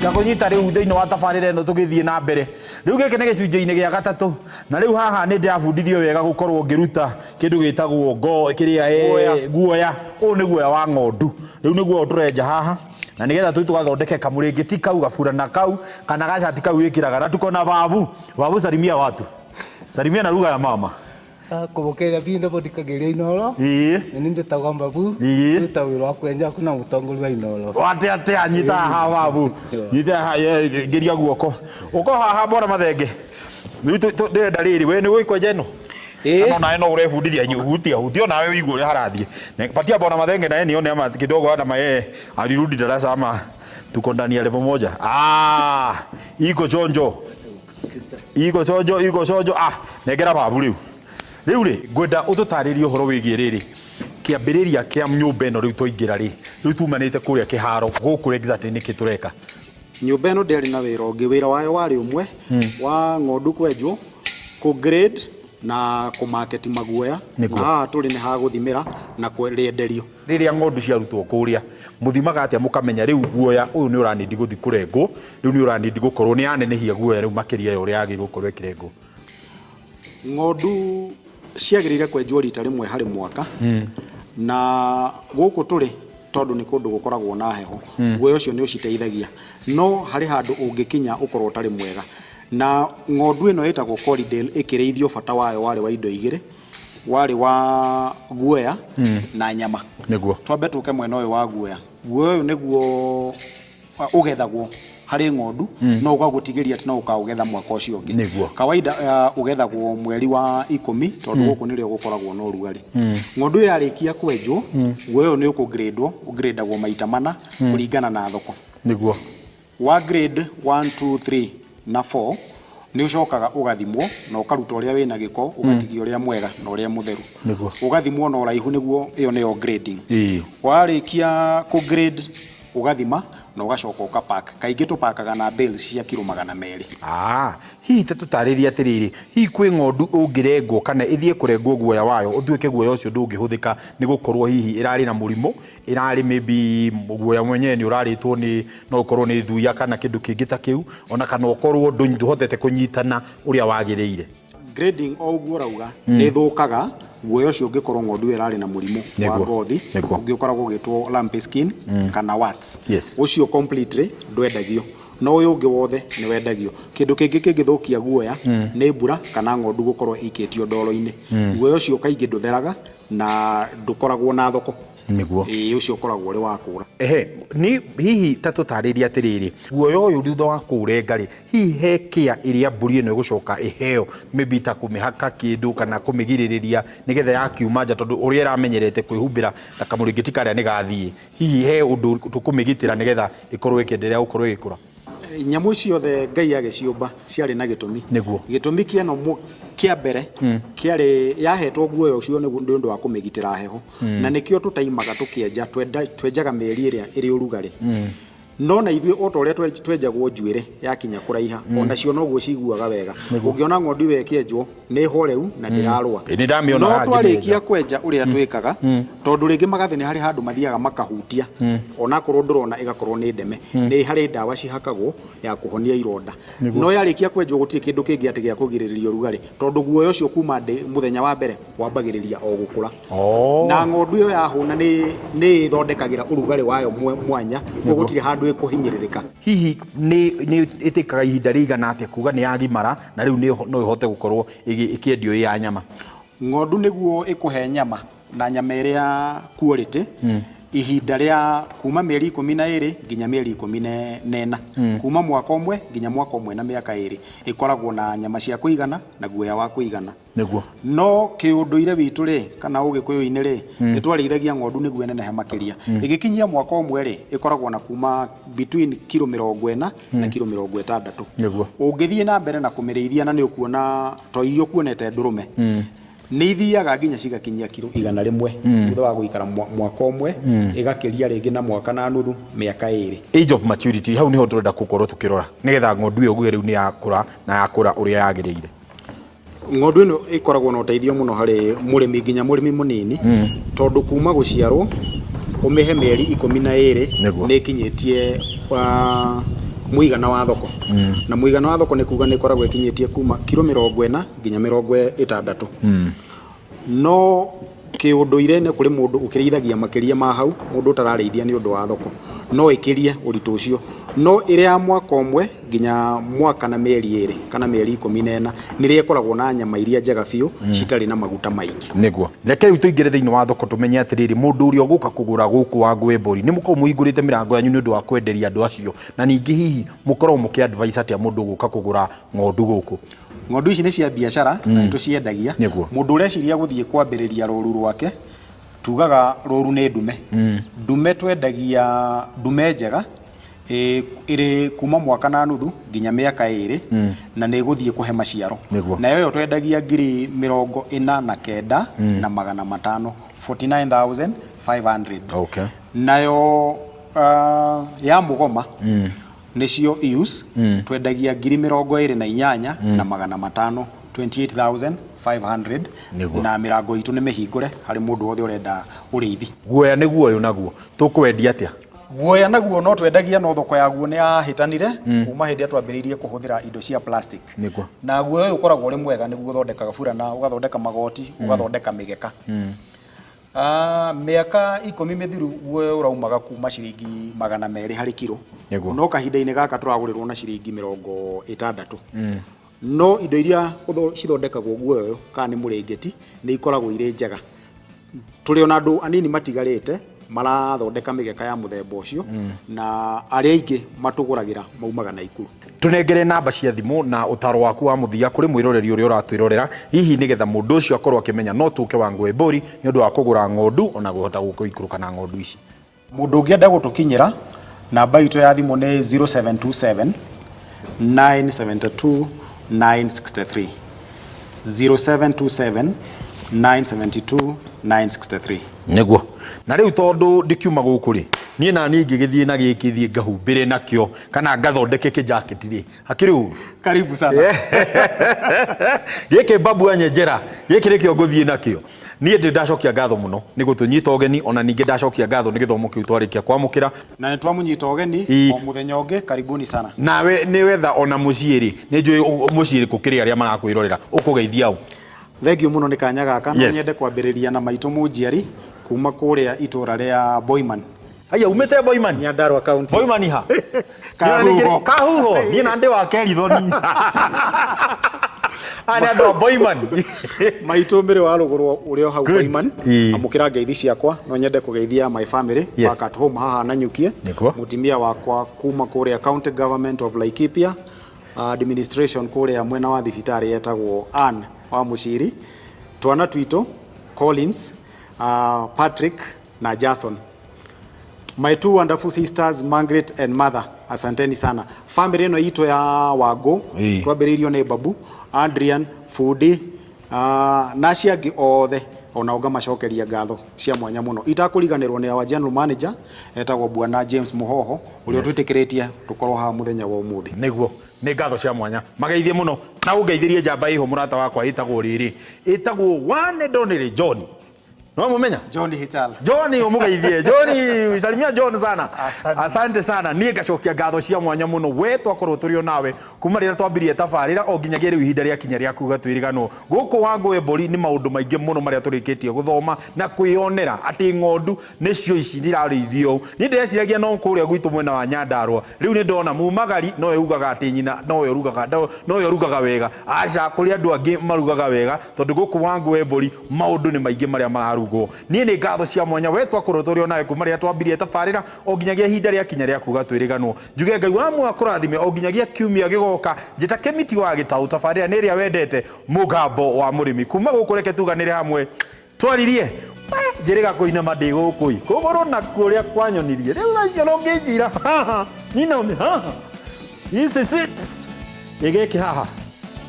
Ngakũnyita rĩu thĩinĩ wa tabarĩra ĩno tũgĩthiĩ na mbere. Rĩu gĩkĩ nĩ gĩcunjĩ-inĩ gĩa gatatũ na rĩu haha nĩ ndĩrabundithio wega gũkorwo ngĩruta kĩndũ gĩtagwo ngo kĩrĩa Guoya. Guoya. Ũyũ nĩ guoya wa ng'ondu. Rĩu nĩguo tũrenja haha na nĩgetha tũthiĩ tũgathondeke kamũrĩngĩti kau, gaburana kau kana gacati kau wĩkĩraga na tuko na babu. Babu, salimia watu. Salimia na lugha ya mama. Kũbũkĩria bindu bũthikagĩria Inooro. Nĩ njĩtagwo Mbabu. Nduta wĩra wa kwenja kuna mũtongoria wa Inooro. Wate atia nyita haha babu. Nyita haha ngeria guoko. Uko haha bwana Mathenge. Rĩu ndĩrenda rĩrĩ we nĩ ũĩ kwenja ĩno? Ĩĩ. Kana onawe no ũrebundithia hutia hutia onawe ũigue ũrĩa harathiĩ. Patia bwana Mathenge naye nione ama kidogo hata mayeye alirudi darasa ama tuko ndani ya level moja. Ah, iko chonjo. Iko chonjo, iko chonjo. Ah, nengera babu rĩu. Rĩu rĩ, ngwenda ũtũtarĩrie ũhoro wĩgiĩ rĩrĩ kĩambĩrĩria kĩa nyũmba ĩno rĩu twaingĩra rĩ, rĩu tumanĩte kũrĩa kĩharo gũkũ exactly nĩkĩ tũreka? Nyũmba ĩno ndĩarĩ na wĩra ũngĩ, wĩra wayo warĩ ũmwe wa ng'ondu kwenjwo, kũ grade na kũ market maguoya, na haha tũrĩ nĩ ha gũthimĩra na rĩenderio. Rĩrĩa ng'ondu ciarutwo kũrĩa, mũthimaga atĩa mũkamenya rĩu guoya ũyũ nĩ ũranindi gũthiĩ kũrengwo, rĩu nĩ ũranindi gũkorwo nĩ yanenehia guoya rĩu makĩria ya ũrĩa yagĩrĩirwo gũkorwo ĩkĩrengwo? Ng'ondu ciagĩrĩire kwenjwo rita rĩmwe harĩ mwaka, na gũkũ tũrĩ tondũ nĩ kũndũ gũkoragwo na heho, guoya ũcio nĩ ũciteithagia. No harĩ handũ ũngĩkinya ũkorwo ũtarĩ mwega. Na ng'ondu ĩno ĩtagwo Corriedale ĩkĩrĩithio bata wayo warĩ wa indo igĩrĩ, warĩ wa guoya na nyama. Twambe tũke mwena ũyũ wa guoya. Guoya ũyũ nĩguo ũgethagwo harĩ ng'ondu no ũgagũtigĩria atĩ no ũkaũgetha mwaka ũcio ũngĩ. Kawaida ũgethagwo mweri wa 10 tondũ gũkũ nĩrĩo gũkoragwo na ũrugarĩ. Ng'ondu ĩyo yarĩkia kwenjwo, guoya ũyũ nĩ ũkũngirĩndwo, ũngirĩndagwo maita mana kũringana na thoko. Wa grade 1, 2, 3 na 4 nĩ ũcokaga ũgathimwo na ũkaruta ũrĩa wĩna gĩko ũgatigia ũrĩa mwega na ũrĩa mũtheru. Ũgathimwo na ũraihu nĩguo ĩyo nĩyo grading. Warĩkia kũ grade ũgathima na ũgacoka ũka pack. Kaingĩ tũpakaga na bales cia kiro 200. Hihi ta tũtarĩrie atĩrĩrĩ, hihi kwĩ ng'ondu ũngĩrengwo kana ĩthiĩ kũrengwo guoya wayo ũtuĩke guoya ũcio ndũngĩhũthĩka nĩ gũkorwo hihi ĩrarĩ na mũrimũ, ĩrarĩ maybe guoya mwenyewe nĩ ũrarĩtwo nĩ no ũkorwo nĩ thuya kana kĩndũ kĩngĩ ta kĩu, ona kana ũkorwo ndũhotete kũnyitana ũrĩa wagĩrĩire? Grading o ũguo ũrauga nĩ ĩthũkaga guoya ũcio ũngĩkorwo ng'ondu ĩyo ĩrarĩ na mũrimũ wa ngothi ũngĩ ũkoragwo ũgĩtwo lumpy skin kana warts. Ũcio completely ndwendagio, no ũyũ ũngĩ wothe nĩ wendagio. Kĩndũ kĩngĩ kĩngĩthũkia guoya nĩ mbura kana ng'ondu gũkorwo ĩikĩtio ndoro-inĩ. Guoya ũcio kaingĩ ndũtheraga na ndũkoragwo na thoko. Ĩĩ, ũcio ũkoragwo ũrĩ wa kũra. Ehe, nĩ hihi ta tũtarĩrie atĩrĩrĩ, guoya ũyũ thutha wa kũũrenga rĩ, hihi he kĩa ĩrĩa mbũri ĩno ĩgũcoka ĩheo maybe ta kũmĩhaka kĩndũ kana kũmĩgirĩrĩria nĩgetha yakiuma nja, tondũ ũrĩa ĩramenyerete kwĩhumbĩra na kamũrĩngĩti karĩa nĩ gathiĩ, hihi he ũndũ tũkũmĩgitĩra nĩgetha ĩkorwo ĩkĩenderea gũkorwo ĩgĩkũra? Nyamũ ciothe Ngai agĩciũmba ciarĩ na gĩtũmi. Gĩtũmi kĩa ĩno kĩa mbere kĩarĩ yahetwo guoya ũcio nĩ ũndũ wa kũmĩgitĩra heho. Na nĩkĩo tũtaimaga tũkĩenja, twenjaga mĩeri ĩrĩa ĩrĩ ũrugarĩ. No na ithuĩ o ta ũrĩa twenjagwo njuĩrĩ yakinya kũraiha, onacio noguo ciguaga wega. Ũngĩona ng'ondu ĩyo ĩkĩenjwo nĩ horeru na ndĩrarũa. Ĩ, nĩ ndamĩona No haha twarĩkia ngĩmĩenja. kwenja ũrĩa twĩkaga, tondũ rĩngĩ magathĩ nĩ harĩ handũ mathiaga makahutia, onakorwo ndũrona ĩgakorwo nĩ ndeme, nĩ harĩ ndawa cihakagwo ya kũhonia ironda. No yarĩkia kwenjwo gũtirĩ kĩndũ kĩngĩ atĩ gĩa kũgirĩrĩria ũrugarĩ, tondũ guoya ũcio kuma mũthenya wa mbere wambagĩrĩria o gũkũra. Na ng'ondu ĩyo yahũna nĩ ĩthondekagĩra ũrugarĩ wayo mwanya, koguo gũtirĩ handũ ĩkũhinyĩrĩrĩka. Hihi nĩ ĩtĩkaga ihinda rĩigana atĩa kuga nĩ yagimara na rĩu no ĩhote gũkorwo ĩkĩendio ĩ ya nyama? Ng'ondu nĩguo ĩkũhe nyama na nyama ĩrĩa quality, ihinda rĩa kuma mĩeri 12 nginya mĩeri 14, kuma mwaka ũmwe nginya mwaka ũmwe na mĩaka 2, ĩkoragwo na nyama cia kũigana na guoya wa kũigana. No kĩũndũire witũ rĩ, kana ũgĩkũyũ-inĩ rĩ, nĩ twarĩithagia ng'ondu nĩguo ĩnenehe makĩria. Ĩgĩkinyia mwaka ũmwe rĩ, ĩkoragwo na kuma between kiro 40 na kiro 60. Ũngĩthiĩ na mbere na kũmĩrĩithia na nĩ ũkuona to iria ũkuonete ndũrũme, nĩ ithiaga nginya cigakinyia kiro 100 thutha wa gũikara mwaka ũmwe, ĩgakĩria rĩngĩ na mwaka na nuthu, mĩaka 2. Age of maturity, hau nĩho tũrenda gũkorwo tũkĩrora nĩgetha ng'ondu ĩyo ũguo rĩu nĩ yakũra na yakũra ũrĩa yagĩrĩire. Ng'ondu ĩno ĩkoragwo na ũteithio mũno harĩ mũrĩmi nginya mũrĩmi mũnini, tondũ kuma gũciarwo ũmĩhe mĩeri 12 nĩ ĩkinyĩtie Mũigana wa thoko, na mũigana wa thoko nĩ kuga nĩ ĩkoragwo ĩkinyĩtie kuma kiro 40 nginya 60. No kĩũndũire nĩ kũrĩ mũndũ ũkĩrĩithagia makĩria ma hau, mũndũ ũtararĩithia nĩ ũndũ wa thoko no ĩkĩrie ũritũ ũcio. No ĩrĩ ya mwaka ũmwe nginya mwaka na mĩeri 2 kana mĩeri 14 nĩrĩo ĩkoragwo na nyama iria njega biũ citarĩ na maguta maingĩ. Nĩguo reke rĩu tũingĩre thĩinĩ wa thoko tũmenye atĩrĩrĩ, mũndũ ũrĩa ũgũka kũgũra gũkũ Wangũ Mbũri, nĩ mũkoragwo mũhingũrĩte mĩrango yanyu nĩ ũndũ wa kwenderia andũ acio, na ningĩ hihi mũkoragwo mũkĩ advise atĩa mũndũ ũgũka kũgũra ng'ondu gũkũ? Ng'ondu ici nĩ cia biacara na nĩ tũciendagia. Mũndũ ũreciria gũthiĩ kwambĩrĩria rũru rwake, tugaga rũru nĩ ndume. Ndume twendagia ndume njega ĩrĩ kuma mwaka na nuthu nginya mĩaka 2, na nĩ ĩgũthiĩ kũhe maciaro. Nayo ĩyo twendagia 49,500, 49,500. Nayo ya mũgoma, nĩcio ewes, twendagia 28,500, 28,500. Na mĩrango itũ nĩ mĩhingũre harĩ mũndũ wothe ũrenda ũrĩithi. Guoya nĩ guoyũ, naguo tũkwendia atĩa? Guoya naguo no twendagia, no thoko yaguo nĩ yahĩtanire kuma hĩndĩ ĩrĩa twambĩrĩirie kũhũthĩra indo cia plastic. Na guoya ũyũ ũkoragwo ũrĩ mwega, nĩguo ũthondekaga burana, ũgathondeka magoti, ũgathondeka mĩgeka. Mĩaka 10 mĩthiru guoya ũraumaga kuma ciringi 200 harĩ kiro. No kahinda-inĩ gaka tũragũrĩrwo na ciringi 60. No indo iria cithondekagwo guoya ũyũ kana nĩ mũrĩngĩti nĩ ikoragwo irĩ njega. Tũrĩ ona andũ anini matigarĩte marathondeka mĩgeka ya mũthemba ũcio, na arĩa aingĩ matũgũragĩra maumaga Naikuru. Tũnengere namba cia thimũ na ũtaro waku wa mũthia kũrĩ mwĩroreri ũrĩa ũratwĩrorera, hihi nĩgetha mũndũ ũcio akorwo akĩmenya no tũke Wangũ Mbũri nĩ ũndũ wa kũgũra ng'ondu ona kũhota gũikũrũka na ng'ondu ici. Mũndũ ũngĩenda gũtũkinyĩra, namba itũ ya thimũ nĩ 0727 972 963, 0727 972 963. Nĩguo. Na rĩu tondũ ndĩkiuma gũkũ rĩ, niĩ na niĩ ingĩgĩthiĩ na gĩkĩ thiĩ ngahumbĩre nakĩo kana ngathondeke kĩjaketi rĩ, hakĩrĩ ũru? Karibu sana. Gĩkĩ babu anyenjera, gĩkĩ nĩkĩo ngũthiĩ nakĩo. Niĩ ndĩ ndacokia ngatho mũno nĩ gũtũnyita ũgeni, ona ningĩ ndacokia ngatho nĩ gĩthomo kĩu twarĩkia kwamũkĩra. Na nĩ twamũnyita ũgeni o mũthenya ũngĩ, karibuni sana. Nawe nĩ wetha ona mũciĩ rĩ, nĩ njũĩ mũciĩ gũkĩrĩ arĩa marakwĩrorera, ũkũgeithia ũ? Thengiũ mũno nĩ kanya gaka. No nyende kwambĩrĩria na maitũ mũnjiari kuma kũrĩa itũra rĩa Boiman. Aya, umĩte Boiman? Nyandarua County. Boiman ha? Kahuho. Kahuho. Niĩ na ndĩ wa Kerithoni. Aya nĩ andũ a Boiman. Maitũ mbere wa rũgũrũ ũrĩa hau Boiman. Amũkĩra ngeithi ciakwa. No nyende kũgeithia my family back at home haha Nanyukie. Mũtumia wakwa kuma kũrĩa County Government of Laikipia Administration kũrĩa mwena wa thibitarĩ etagwo Ann wa Mũciri. Twana twitũ Collins, Patrick na Jason. My two wonderful sisters Margaret and Mother, asanteni sana. Family ĩno itũ ya Wangũ twambĩrĩirio nĩ babu Adrian Fundi na acio angĩ othe, onao ngamacokeria ngatho cia mwanya mũno. Itakũriganĩrwo nĩ our general manager etagwo Bwana James Muhoho, ũrĩa ũtwĩtĩkĩrĩtie tũkorwo haha mũthenya wa ũmũthĩ. Nĩguo, nĩ ngatho cia mwanya, mageithie mũno na ũngeithĩrie njamba ĩho mũrata wakwa ĩtagwo rĩrĩ, ĩtagwo one and only John. No mumenya? John Hichala. John umugeithie. John, salimia John sana. Asante. Asante sana. Niĩ ngacokia ngatho cia mwanya mũno we twakorwo tũrĩ o nawe kuma rĩrĩa twambirie tabarĩra o nginyagia rĩu ihinda rĩakinya rĩa kuga twĩriganwo. Gũkũ Wangũ Mbũri nĩ maũndũ maingĩ mũno marĩa tũrĩkĩtie gũthoma na kwĩyonera atĩ ng'ondu nĩcio ici irarĩithio ũũ. Niĩ ndĩreciragia no kũrĩa gwitũ mwena wa Nyandarua. Rĩu nĩ ndona mumagari nowe ugaga atĩ nyina nowe ũrugaga, nowe ũrugaga wega. Aca, kũrĩ andũ angĩ marugaga wega tondũ gũkũ Wangũ Mbũri maũndũ nĩ maingĩ marĩa mararugwo. Niĩ nĩ ngatho cia mwanya we twakorwo tũrĩ o nawe kuma rĩrĩa twambirie tabarĩra o nginyagia ihinda rĩakinya rĩa kuga twĩrĩganwo. Njuge Ngai wa muoyo akũrathime o nginyagia kiumia gĩgoka. Njĩta Kĩmiti wa Gĩtaũ, tabarĩra nĩ ĩrĩa wendete, Mũgambo wa Mũrĩmi. Kuma gũkũ reke tuganĩre hamwe twaririe njĩrĩga kũinama ndĩ gũkũ ĩ kũgũrũ nakuo ũrĩa kwanyonirie rĩu thaa icio ndũngĩnjira haha nyiname haha. This is it. Ĩ gĩkĩ haha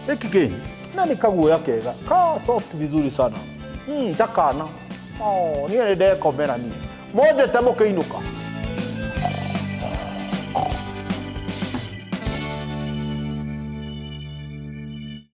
gĩkĩ kĩ na nĩ kaguoya kega ka soft vizuri sana, ta kana. Oh, niĩ nĩ ndekomera niĩ monjete mũkĩinũka.